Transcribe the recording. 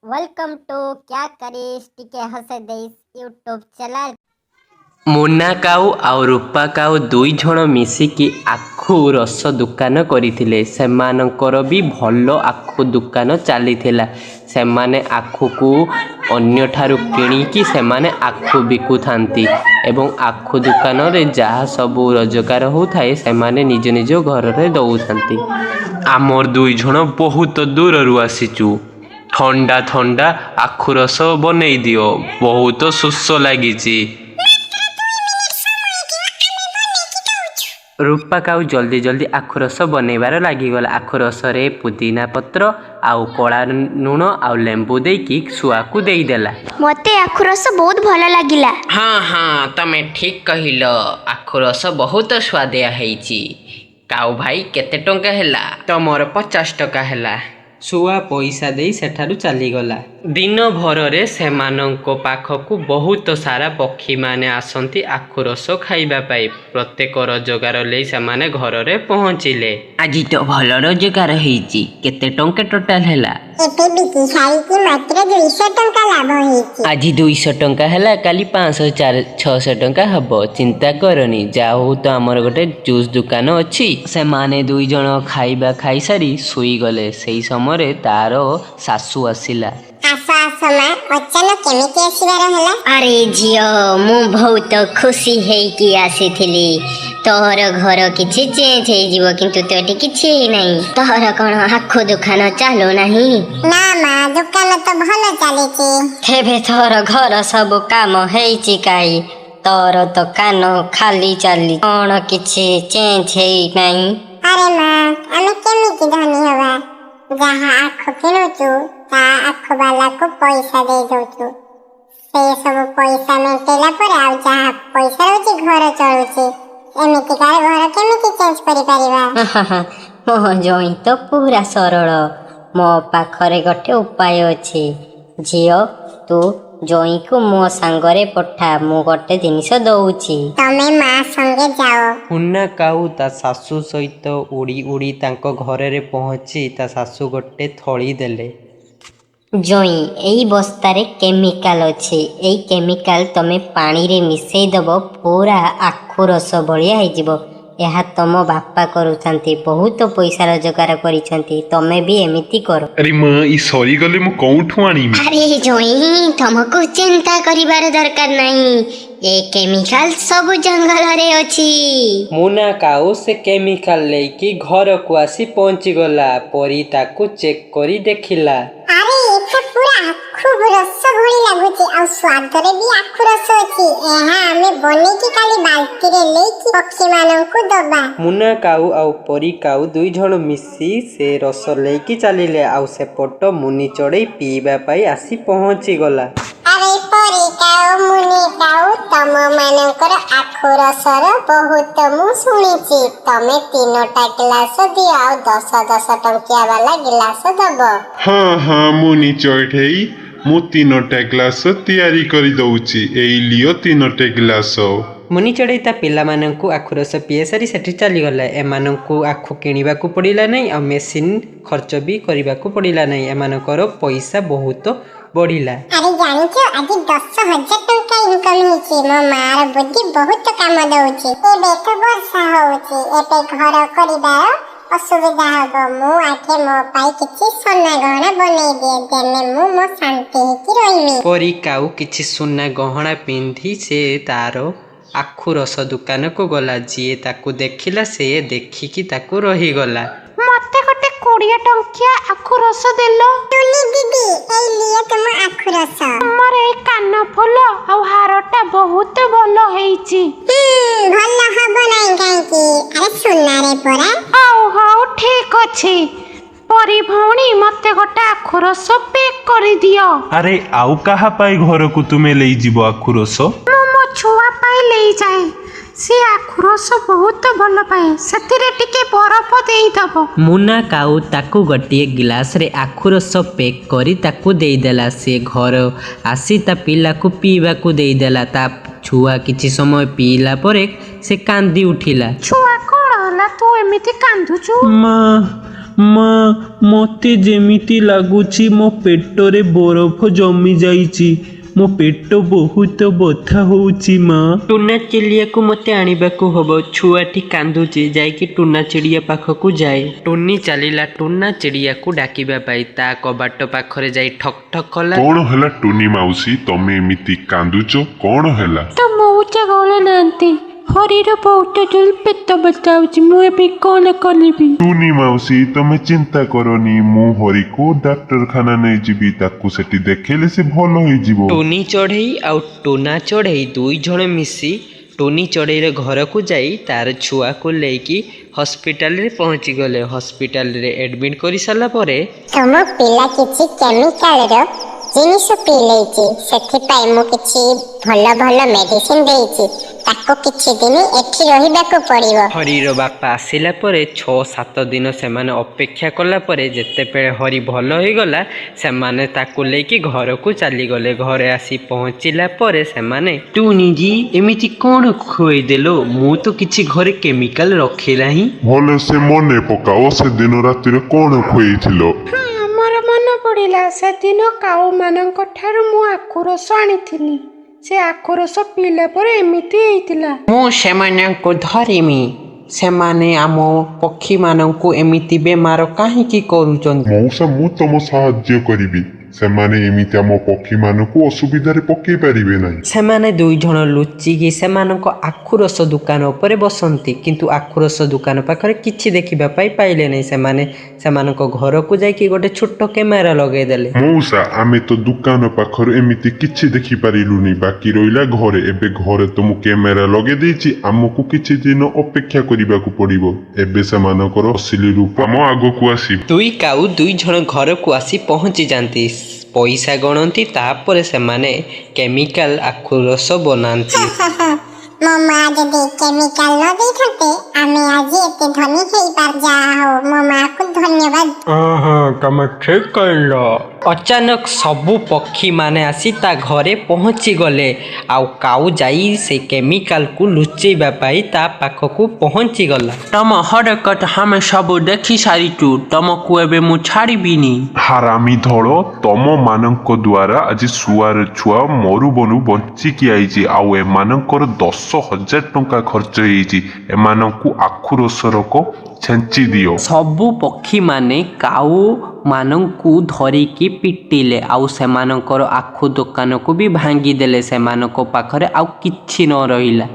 Welcome to କ୍ୟା କରିସ୍ ଟିକେ ହସ ଦେଇସ୍ ୟୁଟ୍ୟୁବ ଚ୍ୟାନେଲ। ମୁନା କାଉ ଆଉ ରୂପା କାଉ ଦୁଇ ଜଣ ମିଶିକି ଆଖୁ ରସ ଦୋକାନ କରିଥିଲେ। ସେମାନଙ୍କର ବି ଭଲ ଆଖୁ ଦୋକାନ ଚାଲିଥିଲା। ସେମାନେ ଆଖୁକୁ ଅନ୍ୟଠାରୁ କିଣିକି ସେମାନେ ଆଖୁ ବିକୁଥାନ୍ତି ଏବଂ ଆଖୁ ଦୋକାନରେ ଯାହା ସବୁ ରୋଜଗାର ହେଉଥାଏ, ସେମାନେ ନିଜ ନିଜ ଘରରେ ଦେଉଥାନ୍ତି। ଆମର ଦୁଇ ଜଣ ବହୁତ ଦୂରରୁ ଆସିଛୁ। ଥଣ୍ଡା ଥଣ୍ଡା ଆଖୁ ରସ ବନେଇ ଦିଅ, ବହୁତ ଶୋଷ ଲାଗିଛି। ରୂପା କାଉ ଜଲ୍ଦି ଜଲ୍ଦି ଆଖୁ ରସ ବନେଇବାରେ ଲାଗିଗଲା। ଆଖୁ ରସରେ ପୁଦିନା ପତ୍ର ଆଉ କଳା ଲୁଣ ଆଉ ଲେମ୍ବୁ ଦେଇକି ଶୁଆକୁ ଦେଇଦେଲା। ମୋତେ ଆଖୁ ରସ ବହୁତ ଭଲ ଲାଗିଲା। ହଁ, ତମେ ଠିକ୍ କହିଲ, ଆଖୁ ରସ ବହୁତ ସୁଆଦିଆ ହେଇଛି। କାଉ ଭାଇ, କେତେ ଟଙ୍କା ହେଲା? ତମର 50 ଟଙ୍କା ହେଲା। ଶୁଆ ପଇସା ଦେଇ ସେଠାରୁ ଚାଲିଗଲା। ଦିନ ଭରରେ ସେମାନଙ୍କ ପାଖକୁ ବହୁତ ସାରା ପକ୍ଷୀମାନେ ଆସନ୍ତି ଆଖୁ ରସ ଖାଇବା ପାଇଁ। ପ୍ରତ୍ୟେକ ରୋଜଗାର ନେଇ ସେମାନେ ଘରରେ ପହଞ୍ଚିଲେ। ଆଜି ତ ଭଲ ରୋଜଗାର ହେଇଛି। କେତେ ଟଙ୍କା ଟୋଟାଲ ହେଲା? ଏବେ ବିକି ସାରିକି ମାତ୍ର 200 ଟଙ୍କା ଲାଭ ହେଇଛି। ଆଜି 200 ଟଙ୍କା ହେଲା, କାଲି 500, 600 ଟଙ୍କା ହବ, ଚିନ୍ତା କରନି। ଯାହା ହଉ ତ ଆମର ଗୋଟେ ଜୁସ୍ ଦୋକାନ ଅଛି। ସେମାନେ ଦୁଇ ଜଣ ଖାଇବା ଖାଇସାରି ଶୋଇଗଲେ। ସେଇ ସମୟରେ ତାର ଶାଶୁ ଆସିଲା। ଆସ ଆସ ମା, ଅଚାନକ କେମିତି ଆସିବାର ହେଲା? ଆରେ ଝିଅ, ମୁଁ ବହୁତ ଖୁସି ହେଇକି ଆସିଥିଲି। ତୋର ଘର କିଛି ଚେଞ୍ଜ ହେଇଯିବ, କିନ୍ତୁ ତ ଏଠି କିଛି ହେଇନାହିଁ। ତୋର କଣ ଆଖୁ ଦୋକାନ ଚାଲୁ ନାହିଁ? ନା ମା, ଦୋକାନ ତ ଭଲ ଚାଲିଛି। ତେବେ ତୋର ଘର ସବୁ କାମ ହେଇଛି କାଇଁ? ତୋର ଦୋକାନ ଖାଲି ଚାଲି, କଣ କିଛି ଚେଞ୍ଜ ହେଇନାହିଁ? ଆରେ ମା, ଆମେ କେମିତି ଧନୀ ହବା? ଯାହା ଆଖୁ କିଣୁଛୁ, ତା ଆଖୁ ବାଲାକୁ ପଇସା ଦେଇ ଦଉଛୁ। ସେ ସବୁ ପଇସା ମେଣ୍ଟେଇଲା ପରେ ଆଉ ଯାହା ପଇସା ରହୁଛି, ଘର ଚଳୁଛି। ଏମିତିକାର ଘର କେମିତି ଚେଞ୍ଜ କରିପାରିବା? ମୋ ଜୋଇଁ ତ ପୁରା ସରଳ। ମୋ ପାଖରେ ଗୋଟେ ଉପାୟ ଅଛି। ଝିଅ, ତୁ ଜୋଇଁକୁ ମୋ ସାଙ୍ଗରେ ପଠା, ମୁଁ ଗୋଟେ ଜିନିଷ ଦଉଛି। ତମେ ମା ସଙ୍ଗେ ଯାଅ। ମୁନା କାଉ ତା ଶାଶୁ ସହିତ ଉଡ଼ି ଉଡ଼ି ତାଙ୍କ ଘରରେ ପହଞ୍ଚି ତା ଶାଶୁ ଗୋଟେ ଥଳି ଦେଲେ। ଜୋଇଁ, ଏଇ ବସ୍ତାରେ କେମିକାଲ ଅଛି। ଏଇ କେମିକାଲ ତମେ ପାଣିରେ ମିଶେଇ ଦବ, ପୁରା ଆଖୁ ରସ ଭଳିଆ ହେଇଯିବ। ଏହା ତମ ବାପା କରୁଥାନ୍ତି, ବହୁତ ପଇସା ରୋଜଗାର କରିଛନ୍ତି। ତମେ ବି ଏମିତି କର। ଆରେ ମା, ଇ ସରିଗଲେ ମୁଁ କୋଉଠୁ ଆଣିବି? ଆରେ ଜୋଇଁ, ତମକୁ ଚିନ୍ତା କରିବାର ଦରକାର ନାହିଁ। ଏ କେମିକାଲ ସବୁ ଜଙ୍ଗଲରେ ଅଛି। ମୁନା କାଉ ସେ କେମିକାଲ ନେଇକି ଘରକୁ ଆସି ପହଞ୍ଚିଗଲା। ପରି ତାକୁ ଚେକ୍ କରି ଦେଖିଲା। ଆରେ, ଏଟା ପୁରା ଆଖୁ ରସ ଭଳି ଲାଗୁଛି ଆଉ ସ୍ୱାଦରେ ବି ଆଖୁ ରସ ଅଛି। ଏହା ଆମେ ବନେଇକି କାଲି ବାଲ୍ଟିରେ ନେଇକି ପକ୍ଷୀମାନଙ୍କୁ ଦବା। ମୁନା କାଉ ଆଉ ପରି କାଉ ଦୁଇ ଜଣ ମିଶି ସେ ରସ ନେଇକି ଚାଲିଲେ ଆଉ ସେପଟ ମୁନି ଚଢ଼େଇ ପିଇବା ପାଇଁ ଆସି ପହଞ୍ଚିଗଲା। ଆରେ ପରି କାଉ, ମୁନି କାଉ, ତମ ମାନଙ୍କର ଆଖୁ ରସର ବହୁତ ମୁଁ ଶୁଣିଛି। ତମେ ତିନୋଟା ଗ୍ଲାସ ଦିଅ ଆଉ 10 10 ଟଙ୍କିଆ ବାଲା ଗିଲାସ ଦବ। ହଁ, ମୁନି ଚଢ଼େଇ, ମୁଁ ତିନୋଟା ଗ୍ଲାସ ତିଆରି କରି ଦଉଛି। ଏଇ ଲିଅ ତିନୋଟା ଗ୍ଲାସ। ମୁନି ଚଢ଼େଇ ତା ପିଲାମାନଙ୍କୁ ଆଖୁ ରସ ପିଏ ସାରି ସେଠି ଚାଲିଗଲା। ଏମାନଙ୍କୁ ଆଖୁ କିଣିବାକୁ ପଡ଼ିଲା ନାହିଁ ଆଉ ମେସିନ୍ ଖର୍ଚ୍ଚ ବି କରିବାକୁ ପଡ଼ିଲା ନାହିଁ। ଏମାନଙ୍କର ପଇସା ବହୁତ ବଢ଼ିଲା। ଆରେ ଜାଣିଛ, ଆଜି 10,000 ଟଙ୍କା ଇନକମ୍ ହେଇଛି। ମୋ ମାର ବୁଦ୍ଧି ବହୁତ କାମ ଦଉଛି। ଏବେ ତ ବର୍ଷା ହଉଛି, ଏବେ ଘର କରିବାର ଅସୁବିଧା ହବ। ମୁଁ ଆଗେ ମୋ ପାଇଁ କିଛି ସୁନା ଗହଣା ବନେଇ ଦିଏ, ଦେନେ ମୁଁ ମୋ ଶାନ୍ତି ହେଇକି ରହିମି। ପରି କାଉ କିଛି ସୁନା ଗହଣା ପିନ୍ଧି ସେ ତାର ଆଖୁ ରସ ଦୋକାନକୁ ଗଲା। ଯିଏ ତାକୁ ଦେଖିଲା, ସେ ଦେଖିକି ତାକୁ ରହିଗଲା। ମତେ ଗୋଟେ 20 ଟଙ୍କିଆ ଆଖୁ ରସ ଦେଲ। ଟୁନି ଦିଦି, ଏଇ ଲିଅ ତୁମ ଆଖୁ ରସ। ତମର ଏଇ କାନ ଫୁଲ ଆଉ ହାରଟା ବହୁତ ଭଲ ହେଇଛି। ହୁଁ, ଭଲ ହବ ନାହିଁ କାହିଁକି? ଆରେ ସୁନାରେ ପରା। ହଉ ହଉ, ଠିକ ଅଛି। ପରି ଭଉଣୀ, ମତେ ଗୋଟେ ଆଖୁ ରସ ପ୍ୟାକ୍ କରିଦିଅ। ଆରେ, ଆଉ କାହା ପାଇଁ ଘରକୁ ତୁମେ ନେଇଯିବ ଆଖୁ ରସ? ମୁଁ ମୋ ଛୁଆ ପାଇଁ ନେଇଯାଏ। ସେ ଆଖୁ ରସ ବହୁତ ଭଲ ପାଏ। ସେଥିରେ ଟିକେ ବରଫ ଦେଇଦବ। ମୁନା କାଉ ତାକୁ ଗୋଟିଏ ଗିଲାସରେ ଆଖୁ ରସ ପ୍ୟାକ୍ କରି ତାକୁ ଦେଇଦେଲା। ସେ ଘର ଆସି ତା ପିଲାକୁ ପିଇବାକୁ ଦେଇଦେଲା। ତା ଛୁଆ କିଛି ସମୟ ପିଇଲା ପରେ ସେ କାନ୍ଦି ଉଠିଲା। ଛୁଆ, କଣ ହେଲା? ତୁ ଏମିତି କାନ୍ଦୁଛୁ? ମା, ମା, ମୋତେ ଯେମିତି ଲାଗୁଛି ମୋ ପେଟରେ ବରଫ ଜମି ଯାଇଛି। ମୋ ପେଟ ବହୁତ ବଥା ହଉଛି ମା। ଟୁନା ଚିଲିଆକୁ ମୋତେ ଆଣିବାକୁ ହବ, ଛୁଆଟି କାନ୍ଦୁଛି। ଯାଇକି ଟୁନା ଚିଡ଼ିଆ ପାଖକୁ ଯାଏ। ଟୁନି ଚାଲିଲା ଟୁନା ଚିଡ଼ିଆକୁ ଡାକିବା ପାଇଁ। ତା କବାଟ ପାଖରେ ଯାଇ ଠକ୍ ଠକ୍ କଲା। କଣ ହେଲା ଟୁନି ମାଉସୀ, ତମେ ଏମିତି କାନ୍ଦୁଛ, କଣ ହେଲା? ତ ମଉସା ଗଲେ ନାହାନ୍ତି, ହରିର ବହୁତ ଜୋର ପେଟ ବଥା ହଉଛି, ମୁଁ ଏବେ କ'ଣ କରିବି? ଟୁନି ମାଉସୀ, ତମେ ଚିନ୍ତା କରନି, ମୁଁ ହରିକୁ ଡାକ୍ତରଖାନା ନେଇଯିବି, ତାକୁ ସେଠି ଦେଖେଇଲେ ସେ ଭଲ ହେଇଯିବ। ଟୁନି ଚଢ଼େଇ ଆଉ ଟୁନା ଚଢ଼େଇ ଦୁଇ ଜଣ ମିଶି ଟୁନି ଚଢ଼େଇର ଘରକୁ ଯାଇ ତାର ଛୁଆକୁ ନେଇକି ହସ୍ପିଟାଲରେ ପହଞ୍ଚିଗଲେ। ହସ୍ପିଟାଲରେ ଆଡ଼ମିଟ୍ କରିସାରିଲା ପରେ ତମ ପିଲା କିଛି କେମିକାଲର ଜିନିଷ ପିଇଲେଇଛି, ସେଥିପାଇଁ ମୁଁ କିଛି ଭଲ ଭଲ ମେଡିସିନ ଦେଇଛି। ତାକୁ କିଛି ଦିନ ଏଠି ରହିବାକୁ ପଡ଼ିବ। ହରିର ବାପା ଆସିଲା ପରେ 6-7 ଦିନ ସେମାନେ ଅପେକ୍ଷା କଲା ପରେ ଯେତେବେଳେ ହରି ଭଲ ହୋଇଗଲା, ସେମାନେ ତାକୁ ନେଇକି ଘରକୁ ଚାଲିଗଲେ। ଘରେ ଆସି ପହଞ୍ଚିଲା ପରେ ସେମାନେ, ଟୁନିଜି, ଏମିତି କ'ଣ ଖୁଆଇଦେଲ? ମୁଁ ତ କିଛି ଘରେ କେମିକାଲ ରଖେ ନାହିଁ। ଭଲ ସେ ମନେ ପକାଅ, ସେଦିନ ରାତିରେ କଣ ଖୁଏଇଥିଲ? ହଁ, ମୋର ମନେ ପଡ଼ିଲା, ସେଦିନ କାଉମାନଙ୍କ ଠାରୁ ମୁଁ ଆଖୁ ରସ ଆଣିଥିଲି। ସେ ଆଖୁ ରସ ପିଇଲା ପରେ ଏମିତି ହେଇଥିଲା। ମୁଁ ସେମାନଙ୍କୁ ଧରିମି। ସେମାନେ ଆମ ପକ୍ଷୀମାନଙ୍କୁ ଏମିତି ବେମାର କାହିଁକି କରୁଛନ୍ତି? ମଉସା, ମୁଁ ତମ ସାହାଯ୍ୟ କରିବି। ସେମାନେ ଏମିତି ଆମ ପକ୍ଷୀମାନଙ୍କୁ ଅସୁବିଧାରେ ପକେଇ ପାରିବେ ନାହିଁ। ସେମାନେ ଦୁଇ ଜଣ ଲୁଚିକି ସେମାନଙ୍କ ଆଖୁ ରସ ଦୋକାନ ଉପରେ ବସନ୍ତି, କିନ୍ତୁ ଆଖୁ ରସ ଦୋକାନ ପାଖରେ କିଛି ଦେଖିବା ପାଇଁ ପାଇଲେ ନାହିଁ। ସେମାନେ ସେମାନଙ୍କ ଘରକୁ ଯାଇକି ଗୋଟେ ଛୋଟ କ୍ୟାମେରା ଲଗେଇଦେଲେ। ମଉସା, ଆମେ ତ ଦୋକାନ ପାଖରୁ ଏମିତି କିଛି ଦେଖିପାରିଲୁନି, ବାକି ରହିଲା ଘରେ। ଏବେ ଘରେ ତ ମୁଁ କ୍ୟାମେରା ଲଗେଇ ଦେଇଛି। ଆମକୁ କିଛି ଦିନ ଅପେକ୍ଷା କରିବାକୁ ପଡିବ। ଏବେ ସେମାନଙ୍କର ଅସଲି ରୂପ ଆମ ଆଗକୁ ଆସିବ। ଦୁଇ କାଉ ଦୁଇ ଜଣ ଘରକୁ ଆସି ପହଞ୍ଚି ଯାଆନ୍ତି, ପଇସା ଗଣନ୍ତି, ତାପରେ ସେମାନେ କେମିକାଲ ଆଖୁ ରସ ବନାନ୍ତି। ମୋ ମା ଯଦି କେମିକାଲ ନ ଦେଇଥାନ୍ତେ, ଆମେ ଆଜି ଏତେ ଧନୀ ହେଇପାର। ଯାହା ହଉ, ମୋ ମାକୁ ଧନ୍ୟବାଦ। ହଁ, ତମେ ଠିକ କହିଲ। ଅଚାନକ ସବୁ ପକ୍ଷୀମାନେ ଆସି ତା ଘରେ ପହଞ୍ଚିଗଲେ, ଆଉ କାଉ ଯାଇ ସେ କେମିକାଲକୁ ଲୁଚେଇବା ପାଇଁ ତା ପାଖକୁ ପହଞ୍ଚିଗଲା। ତମ ହରକତ ଆମେ ସବୁ ଦେଖି ସାରିଛୁ, ତମକୁ ଏବେ ମୁଁ ଛାଡ଼ିବିନି। ହାରାମି ଧଳ, ତମ ମାନଙ୍କ ଦ୍ୱାରା ଆଜି ଶୁଆର ଛୁଆ ମରୁବନୁ ବଞ୍ଚିକି ଆଇଛି, ଆଉ ଏମାନଙ୍କର 10,000 ଟଙ୍କା ଖର୍ଚ୍ଚ ହେଇଛି। ଏମାନଙ୍କୁ ଆଖୁ ରସ ରକ ଛେଞ୍ଚି ଦିଅ। ସବୁ ପକ୍ଷୀମାନେ କାଉମାନଙ୍କୁ ଧରିକି ପିଟିଲେ, ଆଉ ସେମାନଙ୍କର ଆଖୁ ଦୋକାନକୁ ବି ଭାଙ୍ଗିଦେଲେ। ସେମାନଙ୍କ ପାଖରେ ଆଉ କିଛି ନ ରହିଲା।